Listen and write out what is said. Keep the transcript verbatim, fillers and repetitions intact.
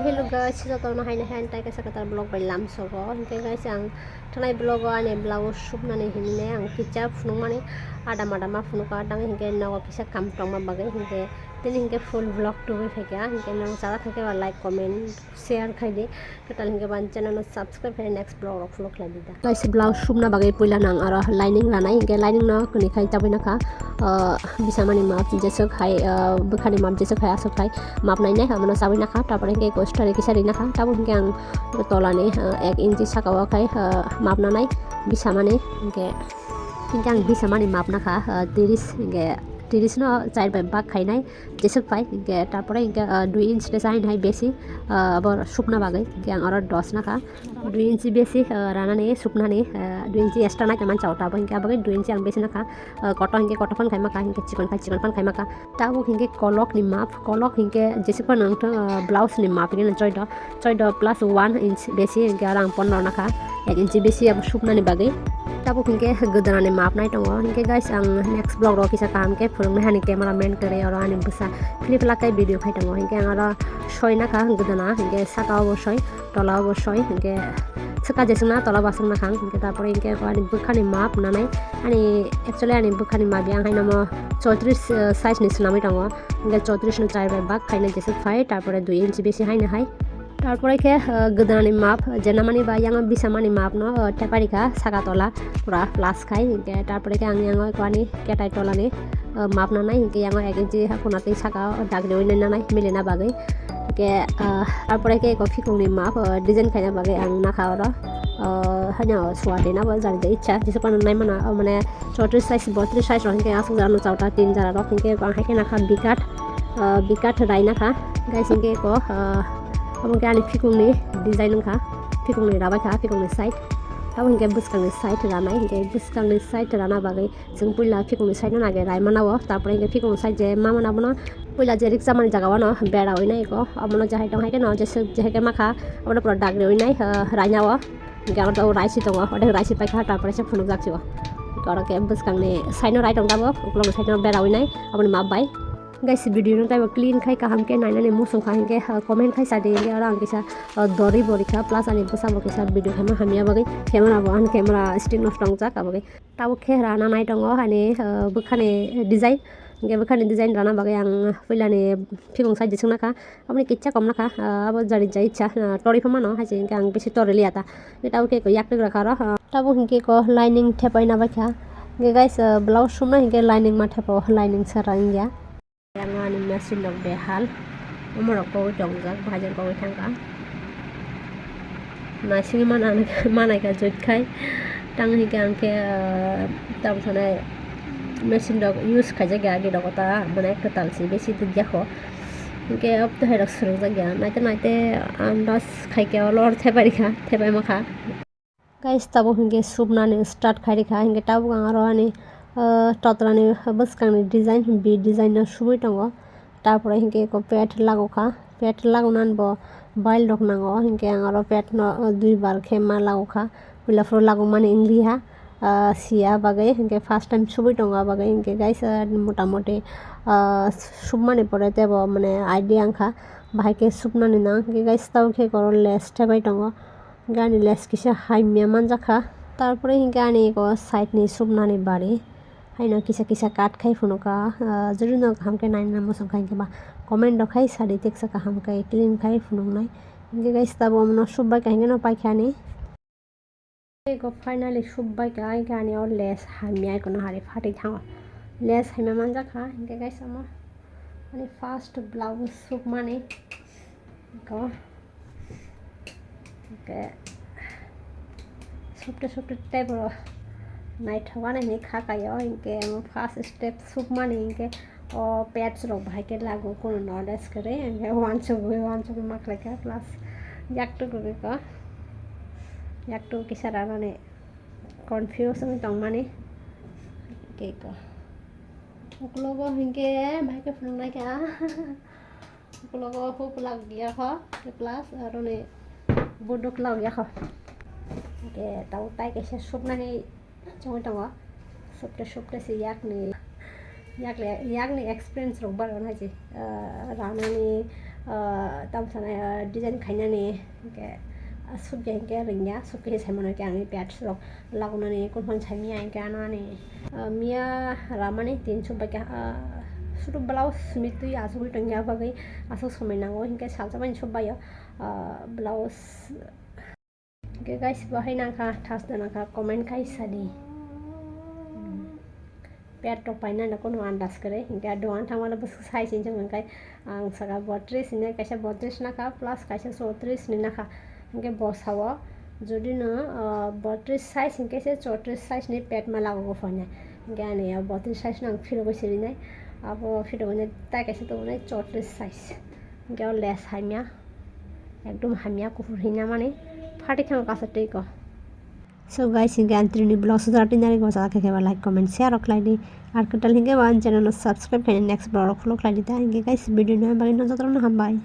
Hello guys, jotono haino hai tai kaisa kwtal vlog bai lamsogo. Hinkhe guys, ang thanai vlogo ani blouse supnani hinwi ang kisa phunukmani, ada mada ma phunuka, tang hinkhe nogo kisa kam tongma bagwi, hinkhe tini hinkhe full vlog tubui phaikha. Hinkhe nwng chajak hinkhe ba like, comment, share khaidi. Kwtal hinkhe ban channel no subscribe khai next vlog rok follow khlai di da. Kaisa blouse supna bagwi puila nang aro lining ranai, hinkhe lining no kwnwi khai chabwi nakha. Ah, bisamani map jeswk hai, ah, bwkhani map jeswk hai aswk hai map nainai, abono chabwi nakha. Tarpore hinkhe ko story kisa ri nakha. Tabuk hinkhe ang tolani, ah, ek inchi saka o khai, ah, map nanai bisamani, hinkhe, hinkhe ang bisamani map nakha, ah, tiris, hinkhe tiris no char bai bak khainai. Jeswk phai, hinkhe tarpore hinkhe, ah, dui inch besi haino hai besi, ah, abo supna bagwi, hinkhe ang oro dos nakha. Dui inch besi, ah, ranani, supnani, ah, dui inch extra naikhe mansa o, abo hinkhe abo dui inch ang besi nakha. Ah, kotor hinkhe kotor phan khaima kha, hinkhe chikon khai chikon phan khaima kha. Tabuk hinkhe kolok ni map, kolok hinkhe jeswk phano wngthang, ah, blouse ni map hinkhe choido, choido plus one inch besi, hinkhe aro ang pondro nakha, ek inch besi abo supnani bagwi. Tabuk hinkhe gwdalani map nai tongo. Hinkhe guys, ang next vlog rok kisa kaham khe phwrwngna hani camera man kwrwi oro ani bwsa philip lakai video khai tongo. Hinkhe ang oro soi nakha gwdana, hinkhe saka o bo soi, tola o bo soi, hinkhe swkang jeswkna tola bo aswk nakha ang. Hinkhe tarpore hinkhe ani bwkhani map nanai, ani actually ani bwkhani map yang haino mo chowtris, eh, size ni swnamwi tongo. Hinkhe chowtris no char bai bak khaina jeswk phai, tarpore dui inch besi haino hai. Tarpore khe, eh, gwdalani map, je namani ba yang bisamani map no, eh, thepai rikha saka tola pura plus khai. Hinkhe tarpore khe ang yang o ani ketai tolani, eh, map nanai, hinkhe yang o ek inchi hakuna tei saka o dak riwi nanai milina bagwi. Hinkhe, eh, tarpore khe eko phikungni map, eh, design khaina bagwi ang nakha oro, eh, haino suwati na bo jani je ichha jeswk phano naimano, o mane chowtris size, botris size rok hinkhe aswk jora no chawta tin jora rok hinkhe ang hai khe nakha bikat, ah, bikat rai nakha. Guys, hinkhe eko, ah, abo hinkhe ani phikungni design wngkha, phikungni rabai kha, phikungni side. Abo hinkhe bwskangni side ranai, hinkhe bwskangni side rana bagwi chwng puila phikungni side no nage rai mana o, tarpore hinkhe phikungni side je ma mana abono puila je rikchamani jaga o no bera oi nai eko, abono je hai tong hai khe no je se je hai khe ma kha, abono pura dak riwi nai, ah, raina o. Hinkhe aro rai si tongo, odek rai si paikha, tarpore se phunukjak sio. Hinkhe oro khe bwskangni side no rai tong tabuk, ukulokni side no bera oi nai, aboni map bai. Guys, video no taibo clean khai kaham khe nainani muchung kha hinkhe, ha, comment khai sa di, hinkhe oro ang kisa, ah, dori bo rikha, plus ani bwsa bo kisa video khaima hamya bagwi, camera bo ani camera stick nosto wngjak abagwi. Tabuk khe rana nai tongo ani, ah, bwkhani design. Hinkhe bwkhani design rana bagwi ang puilani phikung side jeswk nakha. Aboni kisa kom nakha, ah, abo jani jai ichha, ah, torwi pha mano, hai se hinkhe ang bisi torwi liya ta. Hinkhe tabuk khe eko yak twk rakha aro, ah, tabuk hinkhe eko lining thepai na baikha. Hinkhe guys, ah, blouse sumna hinkhe lining ma thepo, lining sara wngya. Yang ani machine rok behal, omo rok kogwi tongjak, bahajar kogwi thangkha. Naisingwi mana, manaikha joit khai, tang hinkhe ang khe, ah, tamo sanai machine rok use khaijak ya, agi rok ta, mane kwtal se besi dukya kho. Hinkhe abo to hai rok swrwngjak ya, naite naite andas khai khe olo thepai rikha, thepai makha. Guys, tabuk hinkhe supnani start khai rikha, hinkhe tabuk ang aro ani, ah, totrani bwskangni design, bi design no sumui tongo. Tarpore hinkhe eko pad lagokha, pad lagonani bo bile rok nango, hinkhe ang aro pad no, ah, dui bar khe ma lagokha, puila phuru lagokmani wngliha, ah, siya bagwi, hinkhe first time subui tongo, ah, bagwi hinkhe guys, ah, motamoti, ah, submani pore teibo mane idea wngkha, bahai khe subnani nang, hinkhe guys, tabuk khe eko lace thepai tongo. Gani lace kisa hamya manjakha. Tarpore hinkhe ani eko side ni supnani bari. Haino kisa kisa cut khai phunukha. Ah, jodi no kaham khe naina muchung kha hinkhe ba comment rok khai sadi teksa kaham khe clean khai phunuknai. Hinkhe guys, tabuk omono supbai kha hinkhe no paikha ani. Eko finally supbai kha hinkhe ani o lace hamya eko no hari phatwi thango. Lace hamya manjakha hinkhe guys omo ani first blouse supmani. Eko. Hinkhe sopte sopte tei bo naithok ani hinwi kha kaio, hinkhe omo first step supmani hinkhe o pads rok bahai khe lago, kuno nodes kwrwi, hinkhe uansugwi uansugwi ma khlaikha, plus yaktuk rwgwi kho, yaktuk kisa ranani confuse wngwi tongmani. Hinkhe eko uklogo hinkhe bahai khe phunuknaikha. Uklogo huk lagya kho, plus aroni buduk lagya kho. Hinkhe tabuk tai kaisa supnani chongwi tongo. Supte supte se yakni, yakle, yakni experience rok barwi nai se, ah, ranani, ah, tamo sanai, ah, design khainani, hinkhe, ah, sukya hinkhe ringya, sukya sai mano hinkhe ani pants rok lagunani, kunphang saimya hinkhe ano ani, ah, miya ramani tin suk bai kha, ah, sudu blouse simi twi asugwi tongya bagwi aswk somoi nango hinkhe salsa mani suk baio, ah, blouse. Hinkhe guys, bo hai nangkha, thas da nangkha, comment khai sadi. Pet rok paina no kono andas kwrwi. Hinkhe dogan thangmano bwswk size hinwi hwnkhai ang saka botris hinwi, kaisa botris nakha plus kaisa chotris hinwi nakha. Hinkhe bo sao jodi no, ah, botris size hinkhe se chotris size ni pet ma lago phainai. Hinkhe ani o botris size no ang phirogwi sirinai. Abo phirogwi nai tai kaisa tongnai chotris size. Hinkhe o less hamya. Ekdom hamya kuphur hinna mani. Phatik thangma kasa twi ko. So guys, hinkhe ang trini vlog sujara twi nari ko saka khe ba like, comment, share rok khlai di. Ar kwtal hinkhe ba ang channel no subscribe khlai di, next vlog rok follow khlai di ta. Hinkhe guys, video no bagwi no jotono hambai.